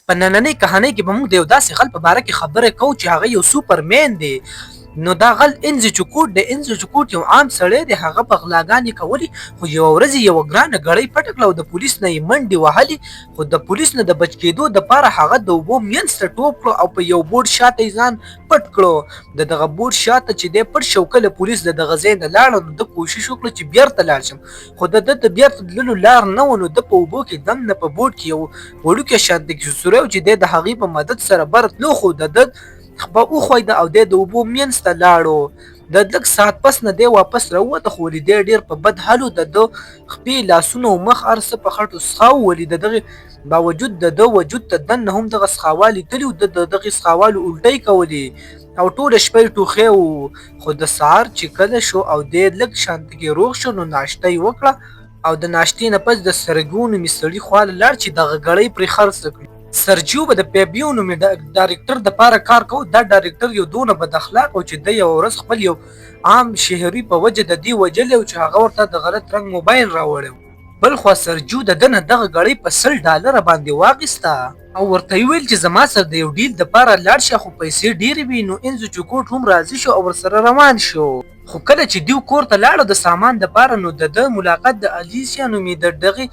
په نننۍ کهانۍ کې به موږ د یو داسې غل په باره کې خبره کوو چې هغه یو سوپر مین دی. نو دا غل انزي چکوټ دی. انزي چکوټ یو عام سړی دی، هغه به غلاګانې کولې، خو یوه ورځ یې یوه ګرانه ګړۍ پټه کړه او د پولیس نه یې منډې وهلې، خو د پولیس نه د بچ کېدو دپاره هغه د اوبو مینځ ته ټوپ کړو او په یو بورډ شاته یې ځان پټ کړو. د دغه بورډ شاته چې دی پټ شو، کله پولیس د دغه ځای نه لاړه نو ده کوشش وکړو چې بیرته لاړ شم، خو د ده د بیرته تللو لار نه وه. نو ده په اوبو کې دننه په بوټ کې یو وړوکی شانته سوری و چې دی د هغې په مدد سره بر تلو، خو د ده خپه وښویده او دی د اوبو مینځ ته لاړو. د لږ ساعت پس نه دی واپس راووته، خو ولې دی ډېر په بد حال و. د ده خپې، لاسونه او مخ هر څه په خټو سخا وو، ولې د دغې باوجود د ده وجود ته دننه هم دغه سخاوالي تللي وو. ده د دغې سخاوالو الټۍ کولې او ټوله شپه یې ټوخی و. خو د سهار چې کله شو او دی لږ شانتګې روغ شو نو ناشته یې وکړه او د ناشتې نه پس د سرګیو نومي سړي خواله لاړ چې دغه ګړۍ پرې خرڅه کړي. سرجیو به د پیبیو نومي ډایرکټر دپاره کار کاوه. دا ډایرکټر یو دونه بد اخلاق و چې ده یوه ورځ خپل یو عام شهري په وجه د دې وژلی و چې هغه ورته د غلط رنګ موبایل راوړی و. بلخوا سرجیو د ده نه دغه ګړۍ په 100 ډالره باندې واخیسته او ورته یې وویل چې زما سره د یو ډیل دپاره لاړ شه، خو پیسې ډېرې وي. نو انزو چوکوټ هم راضي شو او ورسره روان شو. خو کله چې دیو کور ته لاړو د سامان دپاره نو د ده ملاقات د الیسیا نومې د دغې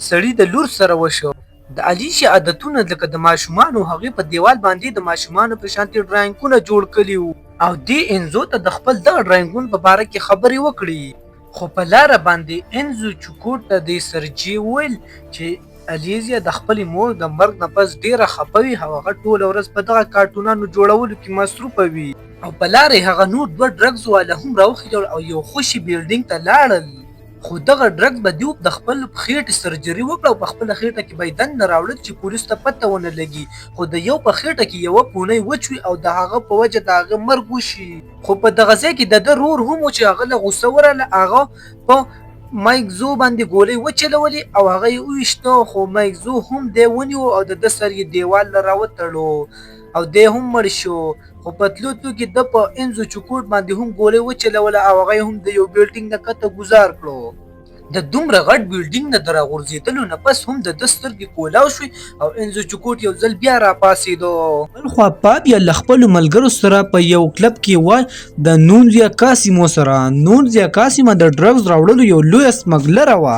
سړي د لور سره وشو. د الیسیا عادتونه لکه د ماشومانو، هغې په دیوال باندې د ماشومانو په شانتې ډراینګونه جوړ کړي وو او دې انزو ته د خپل دغه ډراینګونو په باره کې خبرې وکړې. خو په لاره باندې انزو چوکوټ ته دې سرجې وویل چې الیزیا د خپلې مور د مرګ نه پس ډیره خپه وي او هغه ټوله ورځ په دغه کارټونانو جوړولو کې مصروفه وي. او په لاره یې هغه نور دوه ډرګز واله هم راوخیژول او یو خوشي بیلډینګ ته لاړل. خو دغه ډرګز به دیو د خپل خېټې سرجري وکړه او په خپله خېټه کې به یې دننه راوړل چې پولیسو ته پته ونه لګي، خو د یو په خېټه کې یوه پوڼۍ وچوي او د هغه په وجه د هغه مرګ وشي. خو په دغه ځای کې د ده رور هم و چې هغه له غوسه ورغله، هغه په مایک زو باندې ګولۍ وچلولې او هغه یې وویشته، خو مایک زو هم دی ونیو او د ده سر یې دیوال له راوتړو او دی هم مړ شو. خو په تلو تلو کې ده په انزو چوکوټ باندې هم ګولۍ وچلوله او هغه یې هم د یو بیلډینګ نه کته ګوزار کړو. د دومره غټ بیلډینګ نه د راغورځېدلو نه پس هم د ده سترګې کولاو شوې او انزو چوکوټ یو ځل بیا راپاڅېدو. بلخوا پابیا له خپلو ملګرو سره په یو کلب کې وه د نونزیا کاسیمو سره. نونزیا کاسیما د ډرګز راوړلو یو لویه سمګلره وه.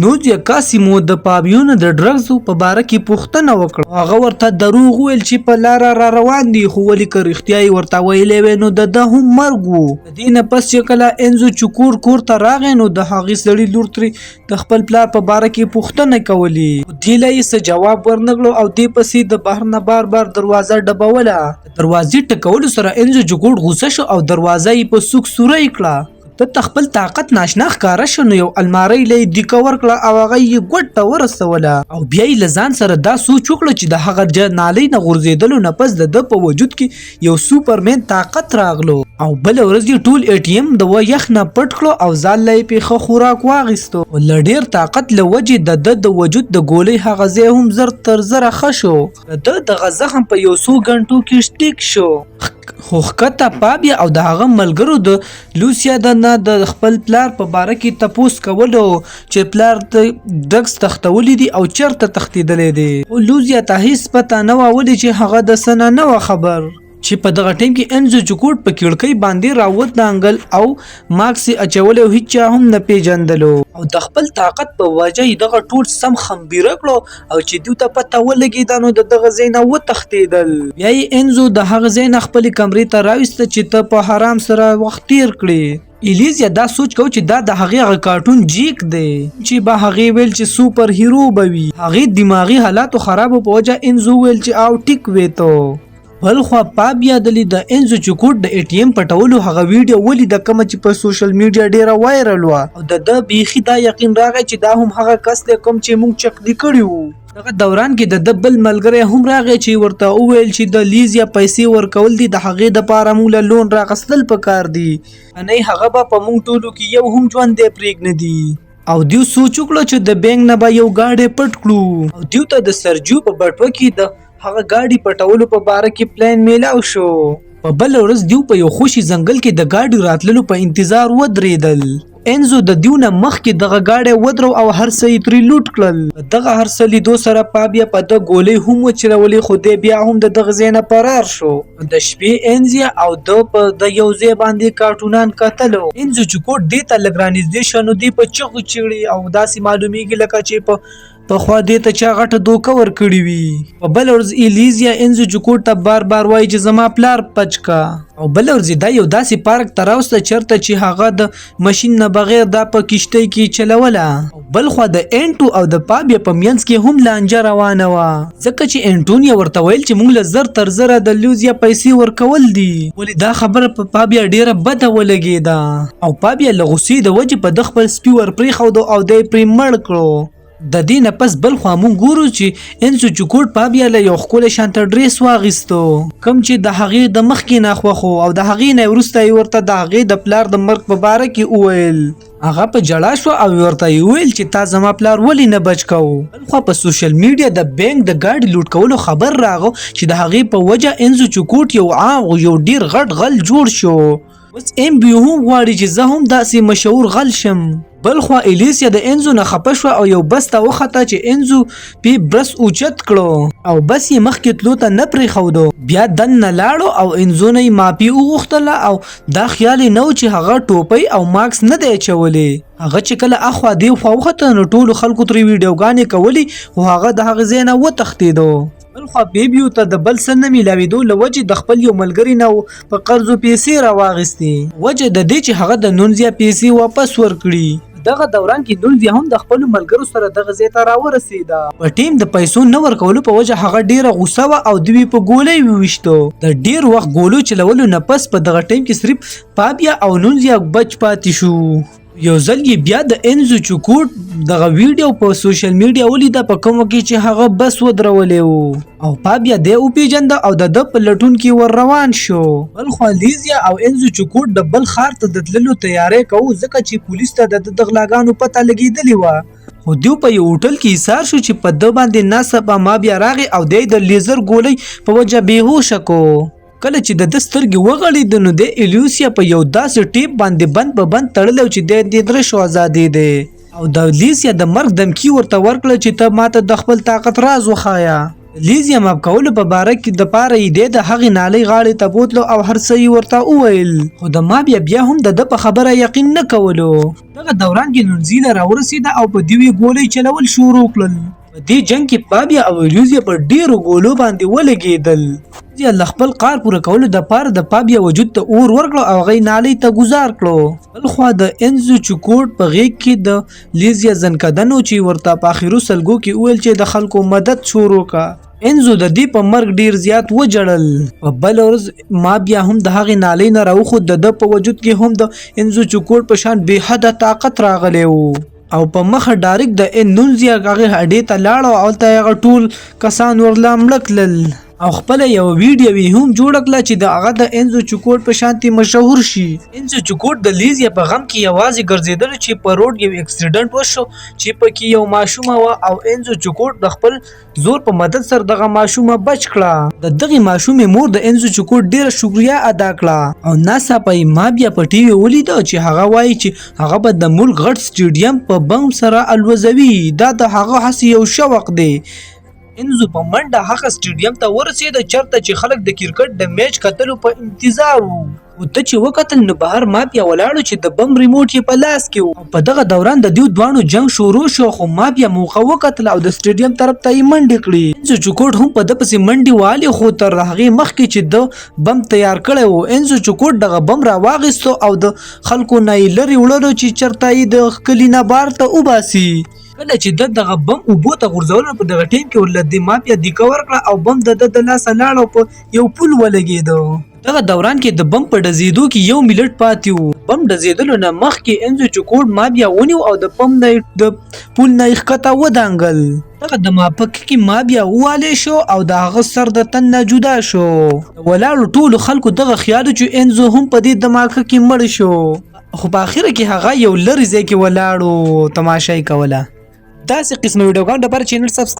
نونزیا کاسیمو د پابیو نه د ډرګزو په باره کې پوښتنه وکړه. هغه ورته دروغ وویل چې په لاره را روان دي، خو ولې که رښتیا یې ورته ویلی وی نو د ده هم مرګ و. د دې نه پس چې کله انزو چکور کور ته راغی نو د هغې سړي لور ترې د خپل پلار په باره کې پوښتنه کولې، خو دې له یې څه جواب ورنه کړو او دې پسې د بهر نه بار بار دروازه ډبوله. د دروازې ټکولو سره انزو چکور غوسه شو او دروازه یې په سوک سورۍ کړه. ده ته خپل طاقت ناشنا ښکاره شو نو یو المارۍ له یې دیکه ورکړه او هغه یې ګوټ ته ورسوله او بیا یې له ځان سره دا سوچ وکړو چې د هغه نالۍ نه غورځېدلو نه پس د ده په وجود کې یو سوپرمین طاقت راغلو. او بله ورځ یې ټول ای ټي ایم د یخ نه پټ کړو او ځان له یې پرې ښه خوراک واخیستو. خو له ډېر طاقت له وجې د ده د وجود د ګولۍ هغه ځای هم زر تر زره ښه شو. د ده دغه زخم په یو څو ګنټو کې ټیک شو. خو ښکته پابیا او د هغه ملګرو د لوسیا د نه د خپل پلار په باره کې تپوس کولو چې پلار ته ډرګز تښتولي دي او چرته تښتېدلی دی. خو لوزیا ته هیڅ پته نه وه، ولې چې هغه د څه نه نه وه خبر. چې په دغه ټایم کې انزو چکوټ په کړکۍ باندې راودانګل او ماسک یې اچولی او هیچا هم نه پیژندلو او د خپل طاقت په وجه یې دغه ټول سم خمبیره کړو او چې دوی ته پته ولګېده نو د دغه ځای نه وتښتېدل. بیا یې انزو د هغه ځای نه خپلې کمرې ته راویسته چې ته په حرام سره وخت تیر کړې. ایلیزیا دا سوچ کوو چې دا د هغې هغه کارټون جیک دی چې به هغې ویل چې سوپر هیرو به وي. هغې دماغي حالاتو خرابو په وجه انزو ویل چې او ټیک وې ته. بلخوا پابیا دلی د انزو چکوټ د ای ټي ایم پټولو هغه ویډیو ولیده کومه چې په سوشل میډیا ډیره وایرل وه او د ده بیخي دا یقین راغی چې دا هم هغه کس دی کوم چې موږ چقدي کړي وو. دغه دوران کې د ده بل ملګری هم راغی چې ورته وویل چې د لیزیا پیسې ورکول دي، د هغې دپاره موږ له لون راغستل پکار دي، کنۍ هغه به په موږ ټولو کې یو هم ژوندی پرېږنږدي. او دیو سوچ وکړو چې د بانک نه به یو ګاډی پټ کړو او دیو ته د سرجیو په بټوه کې د هغه ګاډي پټولو په باره کې پلان میلاو شو. په بله ورځ دیو په یو خوشي ځنګل کې د ګاډي راتللو په انتظار ودرېدل. انزو د دیو نه مخکې دغه ګاډی ودرو او هر څه یې ترې لوټ کړل. په دغه هر څه لیدو سره پابیا په ده ګولۍ هم وچلولې، خو دی بیا هم د دغه ځای نه فرار شو. د شپې انزیا او ده په د یو ځای باندې کارټونان کتلو. انزو چې کوټ دې ته لږ رانږدې شو نو دی په چغو چیغړي او داسې معلومیږي لکه چې په پخوا دې ته چا غټه دوکه ورکړې وي. په بله ورځ ایلیزیا انزو چوکوټ ته بار بار وایي چې زما پلار پچ کا، او بله ورځ یې دا یو داسې پارک ته راوسته چرته چې هغه د مشین نه بغیر دا په کشتۍ کې چلوله. او بلخوا د انټو او د پابیا په مینځ کې هم لانجه روانه وه، ځکه چې انټونیا ورته ویل چې موږ له زر تر زره د لوزیا پیسې ورکول دي، ولې دا خبره په پابیا ډیره بده ولګېده او پابیا له غصې د وجې په ده خپل سپي ورپرېښود او دی پرې مړ کړو. د دې نه پس بل خوا مونږ ګورو چې انسو چوکوټ پابیا له یو ښکلی شانته ډریس واغیستو، کوم چې د هغې د مخکې نه خوښ و، او د هغې نه وروسته یې ورته د هغې د پلار د مرګ په باره کې وویل. هغه په ژړا شوه او ورته یې وویل چې تا زما پلار ولې نه بچ کوو. بلخوا په سوشل میډیا د بانک د ګاډي لوټ کولو خبر راغو چې د هغې په وجه انزو چوکوټ یو عام یو ډیر غټ غل جوړ شو. اوس ایم بي هم غواړي چې زه هم داسې مشهور غل شم. بلخوا الیسیا د انزو نه خپه شوه او یو بس ته وخته چې انزو پی برس اوچت کړو او بس یې مخکې تلو ته نه پرېښودو. بیا دننه لاړو او انزو نه یې معافي وغوښتله او دا خیال یې نه و چې هغه ټوپۍ او ماکس نه دی اچولی. هغه چې کله اخوا دیخوا وخته نو ټولو خلکو ترې ویډیوګانې کولې، خو هغه د هغه ځای نه وتښتېدو. بلخوا بیبیو ته د بل څه نه میلاویدو له وجې د خپل یو ملګري نه په قرضو پیسې راواغیستې، وجه د دې چې هغه د نونزیا پیسې واپس ورکړي. په دغه دوران کې نونزیا هم د خپلو ملګرو سره دغه ځای ته راورسیده. په ټیم د پیسو نه ورکولو په وجه هغه ډیره غوسه وه او دوی په ګولۍ وویشتو. د ډیر وخت ګولو چلولو نه پس په دغه ټیم کې صرف پابیا او نونزیا بچ پاتې شو. یو ځل یې بیا د انزو چوکوټ دغه ویډیو په سوشل میډیا ولیده په کومه کې چې هغه بس ودرولی و، او پابیا دی وپیژنده او د ده په لټون کې ور روان شو. بلخوا لیزیا او انزو چوکوټ د بل ښار ته د تللو تیاری کوو، ځکه چې پولیس ته د ده د غلاګانو پته لګېدلې وه. خو دیو په یو هوټل کې ایسار شو چې په ده باندې ناڅاپه مابیا راغی او دی د لیزر ګولۍ په وجه بېهوشه کو. کله چې د ده سترګې وغړېدې نو دی الیوسیا په یو داسې ټیپ باندې بند په بند تړلی و چې دی دې نه شو ازادېدی، او د لیزیا د مرګ دمکي ورته ورکړه چې ته ماته د خپل طاقت راز وښایه. د لیزیا معاف کولو په باره کې د پاره یې دی د هغې نالۍ غاړې ته بوتلو او هر څه یې ورته وویل، خو د مابیا بیا هم د ده په خبره یقین نه کولو. دغه دوران کې نونزیله راورسېده او په دیو یې ګولۍ چلول شروع کړل. په دې جنګ کې پابیا او ایلیوزیا په ډیرو ګولو باندې ولګېدل. ایلیوزیا له خپل قار پوره کولو دپاره د پابیا وجود ته اور ورکړو او هغه یې نالۍ ته ګوزار کړو. بلخوا د انزو چوکوټ په غیږ کې د لیزیا ځنکدن و چې ورته په اخرو سلګو کې وویل چې د خلکو مدد شروع که. انزو د دې په مرګ ډیر زیات وژړل. په بله ورځ مابیا هم د هغې نالۍ نه راوخوت. د ده په وجود کې هم د انزو چوکوټ په شان بې حده طاقت راغلی و او په مخه ډاریک د اندونزیا هغې اډې ته لاړ او هلته یې هغه ټول کسان ورله مړه کړل، او خپله یوه ویډیو یې هم جوړه کړه چې د هغه د انزو چوکوټ په شانتې مشهور شي. انزو چوکوټ د لیزیا په غم کې یوازې ګرځېدلو چې په روډ یو اکسیډنټ وشو چې پکې یو ماشومه وه، او انزو چوکوټ د خپل زور په مدد سره دغه ماشومه بچ کړه. د دغې ماشومې مور د انزو چوکوټ ډیره شکریه ادا کړه، او ناڅاپه یې ما بیا په ټي وي ولیده چې هغه وایي چې هغه به د ملک غټ سټیډیم په بم سره الوزوي، دا د هغه هسې یو شوق دی. انزو په منډه هغه سټیډیم ته ورسېده چرته چې خلک د کرکټ د میچ کتلو په انتظار وو. خو ده چې وکتل نو بهر مافیا ولاړو چې د بم ریموټ یې په لاس کې و، او په دغه دوران د دیو دواړو جنګ شروع شو، خو مافیا موقع وکتله او د سټیډیم طرف ته یې منډې کړې. انزو چوکوټ هم په ده پسې منډې والې، خو تر هغې مخکې چې ده بم تیار کړی و، انزو چوکوټ دغه بم راواغیستو او د خلکو نه یې لرې وړلو چې چرته یې د کلي نه بار ته وباسي. کله چې ده دغه بم اوبو ته غورځولو نو په دغه ټیم کې ورله دې مافیا دیکه ورکړه او بم د ده د لاسه لاړ او په یو پول ولګېده. دغه دوران کې د بم په ډزېدو کې یو ملټ پاتې وو. بم ډزېدلو نه مخکې انزو چوکوټ مابیا ونیو او د پم نه د پول نه یې ښکته ودانګل. دغه دماپکه کې مابیا ووالی شو او د هغه سر د تن نه جدا شو. د ولاړو ټولو خلکو دغه خیال و چې انزو هم په دې دماکه کې مړ شو، خو په اخره کې هغه یو لرې ځای کې ولاړ و تماشه یې کوله. داسې قسمه ویډیوګانو لپاره چینل سبسکرایب.